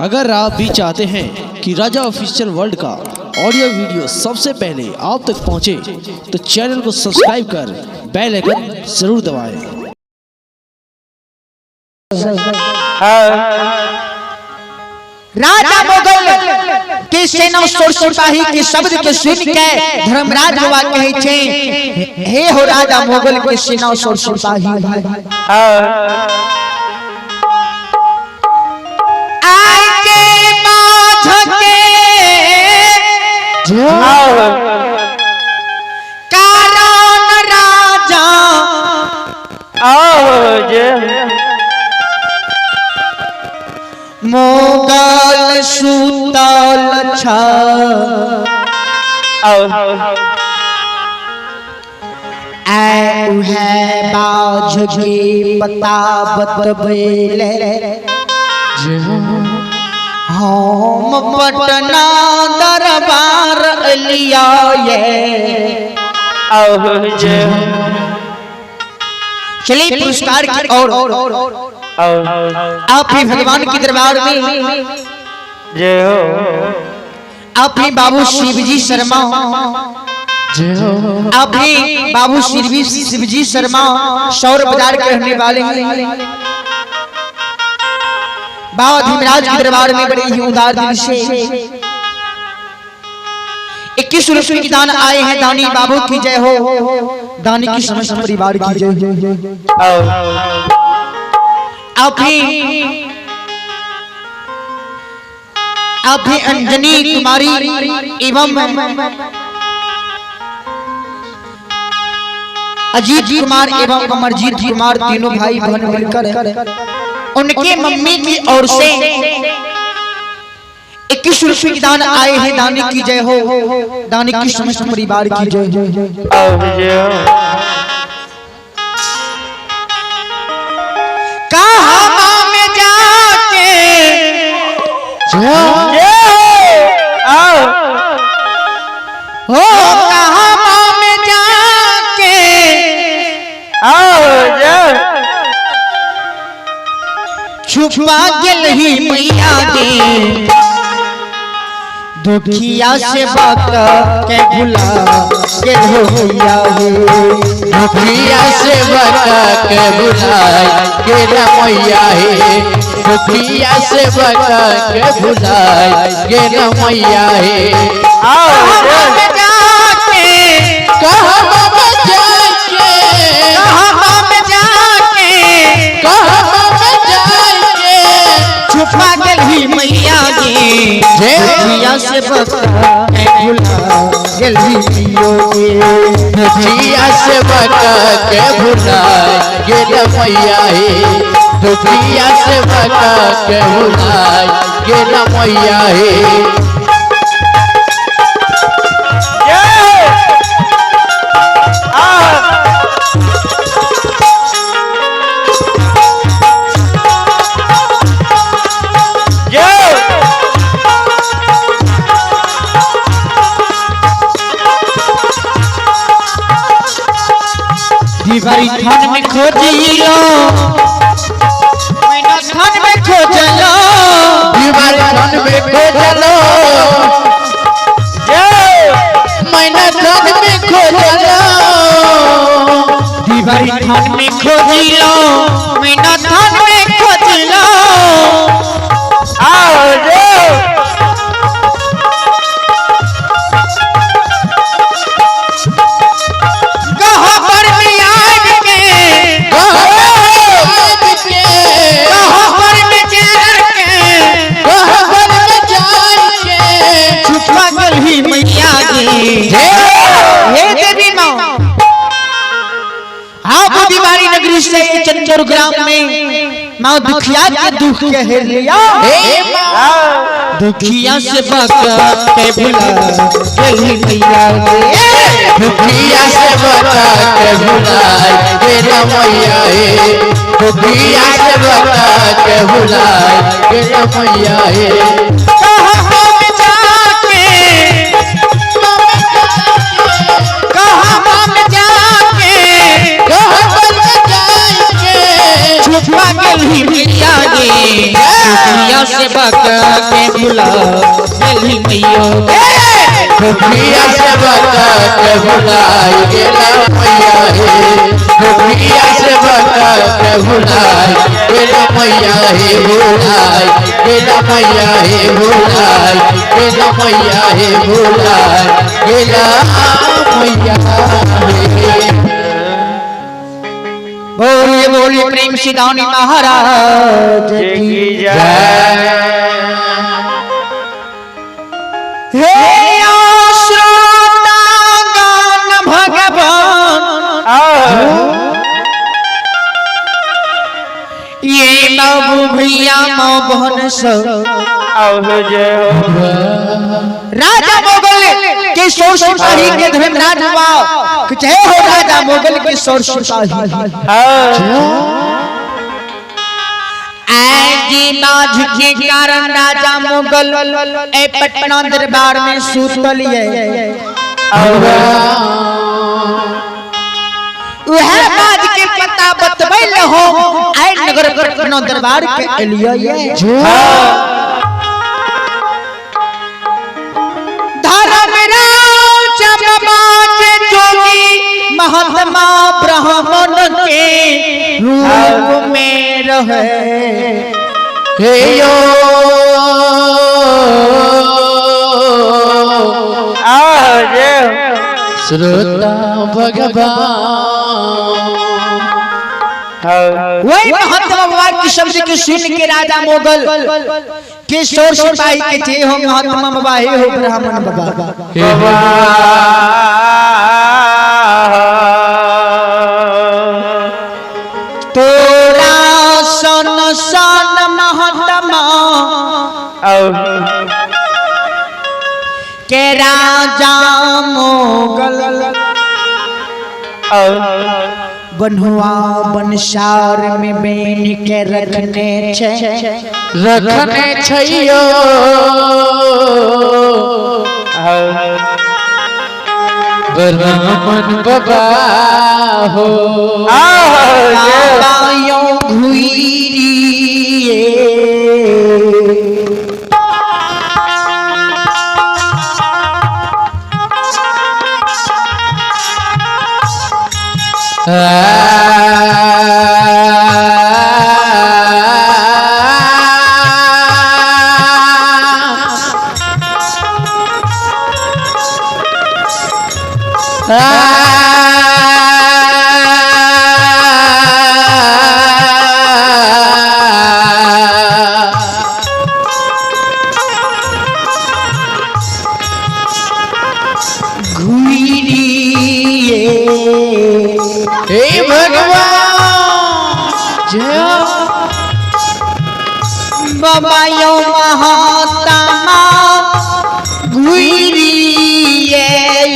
अगर आप भी चाहते हैं कि राजा ऑफिशियल वर्ल्ड का ऑडियो वीडियो सबसे पहले आप तक पहुंचे, तो चैनल को सब्सक्राइब कर बेल आइकन जरूर दबाएं। राजा मुगल के सेना सौ सिपाही के शब्द के सुन के धर्मराज बाबा कहे छे, हे हो राजा मुगल के सेना सौ सिपाही, आय के बाझ के कारण राजा मुगल सुतल छा, ऐ उहे बाझ के पता बतबैले, हम पटना दरबार लिया ये। चलिए पुरस्कार की और आप ही भगवान के दरबार में जय हो। आप ही बाबू शिवजी शर्मा, आप ही बाबू शिवजी शर्मा सौर बाजार के रहने वाले हैं। बाबा धीमराज के दरबार में बड़े ही उदार दिल से 21 रुपये की दान आए हैं। दानी बाबू की जय हो, दानी की समस्त परिवार की जय हो। आप भी अंजनी कुमारी एवं अजीत कुमार एवं अमरजीत कुमार तीनों भाई बहन मिलकर उनके मम्मी की ओर से 21 रुपये की दान आए हैं। दानी की जय हो, दानी की समस्त परिवार की जय हो। कहाँ में जाके हो, कहाँ में जाके छुपा गेल ही मैया गे, दुखिया से बात के भुला के धोइया हो, दुखिया से बात के भुला के मैया हे, दुखिया से बात के भुला के मैया हे। कहाँ में जाके, कहाँ में जाके, कहाँ में जाके, कहाँ में जाके छुपा गेल ही मैया गे, दुखिया से बात के भुला गेल ही मैया गे, दुखिया से बात के भुला गेल मैया हे, दुखिया से बात के भुला गेल मैया हे। दीवारी थान में खोजिलो, मैना थान में खोजलो, दीवारी थान में खोजलो, मैना थान में खोजलो, दीवारी थान में खोजिलो, मैना थान में खोजलो। गहबर में आग के, गहबर में जार के, छुपा गेल ही मैया गे। हे देवी माँ, आप दीवारी नगरी से चंदौर ग्राम में माँ दुखिया के दुख के हेर लिया, दुखिया से बात के भुला गेल ही मैया गे, दुखिया से बात के भुला गेल मैया हे, दुखिया से बात के भुला गेल मैया हे। कहाँ में जाके, कहाँ में जाके, कहाँ में जाके छुपा गेल ही मैया गे, दुखिया दुखिया सेवक के भुला गेली मैया। दुखिया सेवक के भुलाय गेला मैया हे, दुखिया सेवक के भुलाय गेला मैया हे, भुलाय गेला मैया हे, भुलाय गेला मैया हे, भुलाय गेला मैया हे। बोलिए बोलिए प्रेम से दानी महाराज की जय। हे श्रोता गान भगवान ये बाबू भैया माँ बहन सब जय हो। राजा मोगल के सौ सिपाही के धर्मराज हुआ, जय हो राजा मोगल के सौ सिपाही। बाज के कारण राजा मुगल ए पटना दरबार में सुतल ये, वह बाज के पता बतबैल हो आए नगर पटना दरबार के एलिया ये। धर्मराज बाबा के जोगी महात्मा ब्राह्मण के रूप में रहे। हे यो श्रोता भगवान। वही महात्मा भगवान की शब्द के सुन के राजा मोगल के सौ सिपाही के जय हो महात्मा बाबा, हे हो ब्राह्मण बाबा। तोरा सन सन महात्मा के राजा मोगल बन्हुआ बनसार में बेन के रखने छे, रखने छैयो ब्राह्मण बाबा हो। बाबा यो घुइरिए हे भगवान जय बाबा यो महात्मा घुइरिए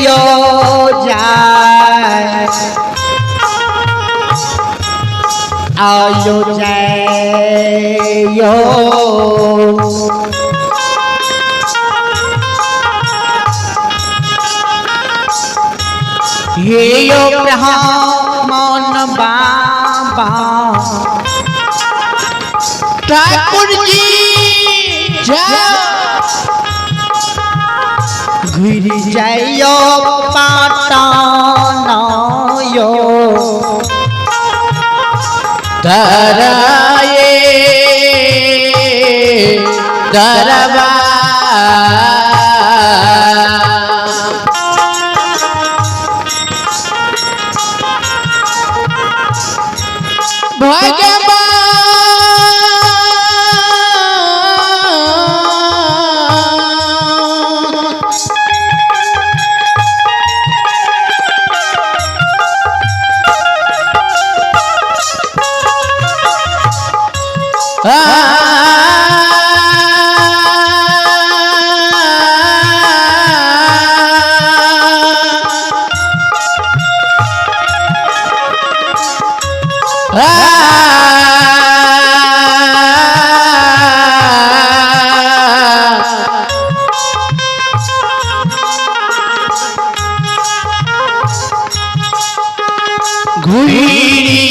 यो जाय आयो जाय यो हे यो ब्राह्मण बाबा ठाकुर जी जय घुर जायो पाटन यो दराए दरबा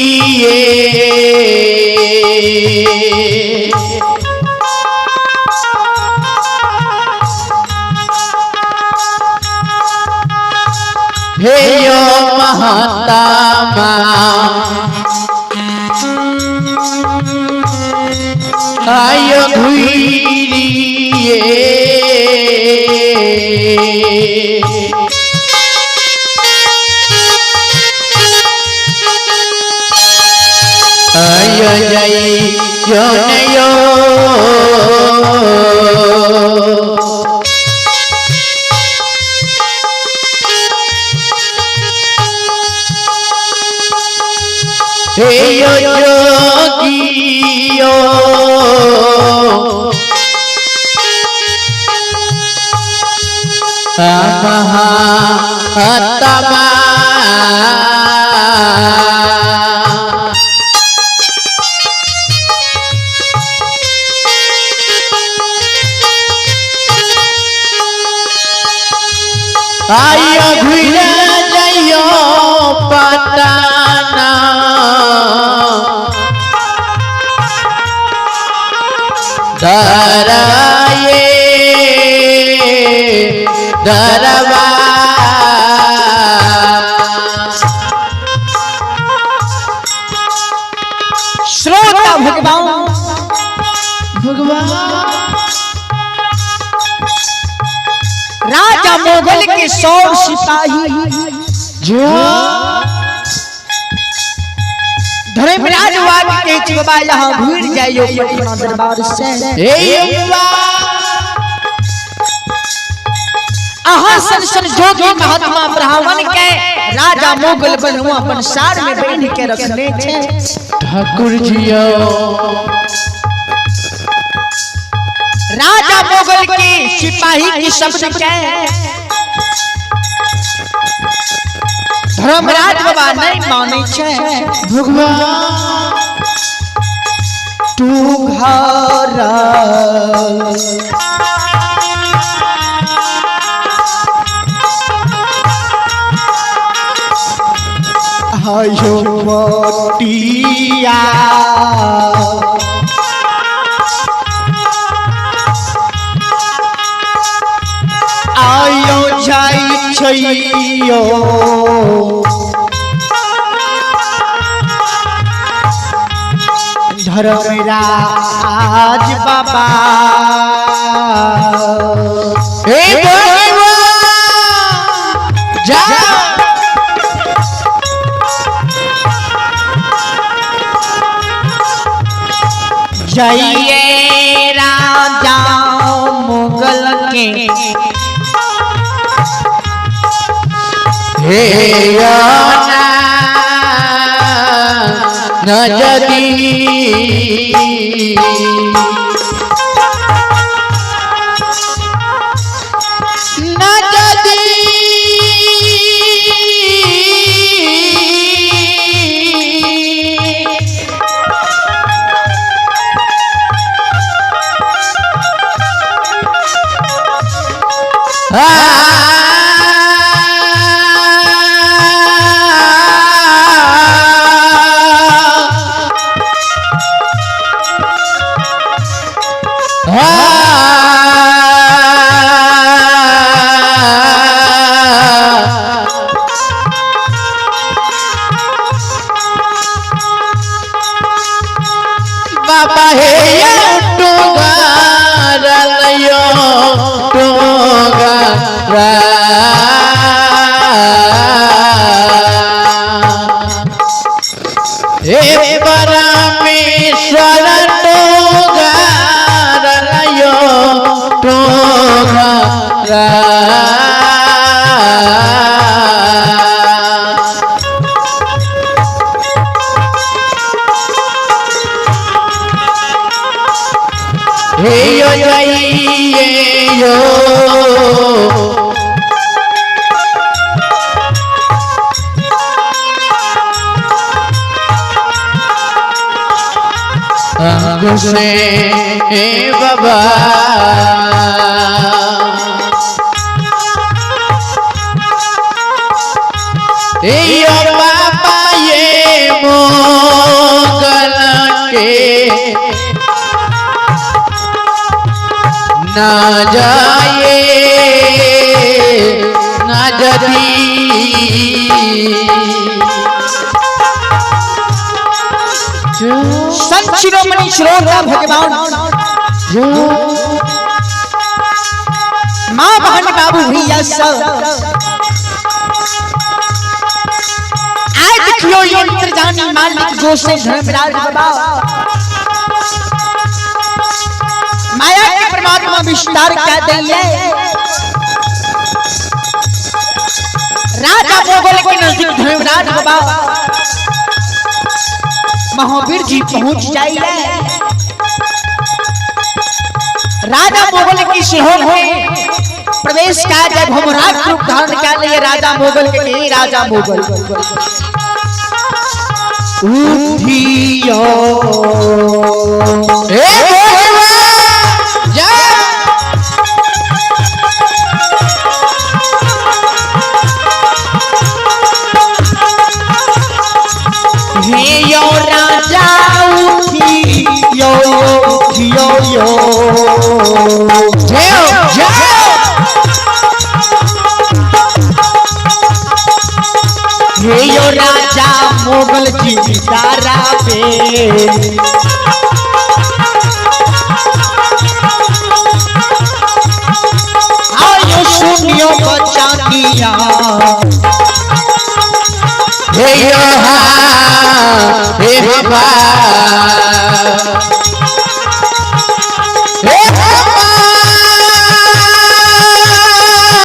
घुरिए। हे यो महात्मा आयो घुरिए आयो जाई यो नयो हे यो जोगियो महात्मा आयो घुरे जाइयो पटाना धराये धरवा श्रोता भगवान भगवान राजा मोगल के 100 सिपाही जो धर्मराज वाग के छै बाबा यहाँ घुर जाइयो पटना दरबार से। हे अम्बा अहाँ सन सन जोगी महात्मा ब्राह्मण के राजा मोगल बनहुआ अपन सार में बांध के रखने छे। ठाकुर जियो राजा मोगल के सिपाही के शब्द के धर्मराज बाबा नहीं माने छे। भगवान तू घर आयो मोटिया आयो जाई छैयो धर्मराज बाबा हे भगवान जा जाइए राजा मुगल के हे ना नजदी नजदी बाबा हे टोगारलयो टोगारा हे परमेश्वर टोगारलयो टोगारा हे यो जाइए यो अंगुशे बाबा हे यो बाबा ये मोगल के ना जाए ना जदी। संत शिरोमणि श्रोता भगवान, माँ बहन बाबू भैया सब, आज देखियो यंत्र जानी मालिक गोसे धर्मराज बाबा माया के परमात्मा विस्तार कर दिए। राजा मोगल के नजदीक धर्मराज बाबा महावीर जी पहुंच जाइए। राजा मोगल की शहर में प्रवेश का जब भमराग रूप धारण कर लिए राजा मोगल के, राजा मोगल उठियो ए जय। हे यो राजा उठियो उठियो यो जय जय। हे यो राजा मोगल जी तारा पे आयो सुनियो बचानिया। हे यो हा हे हवा।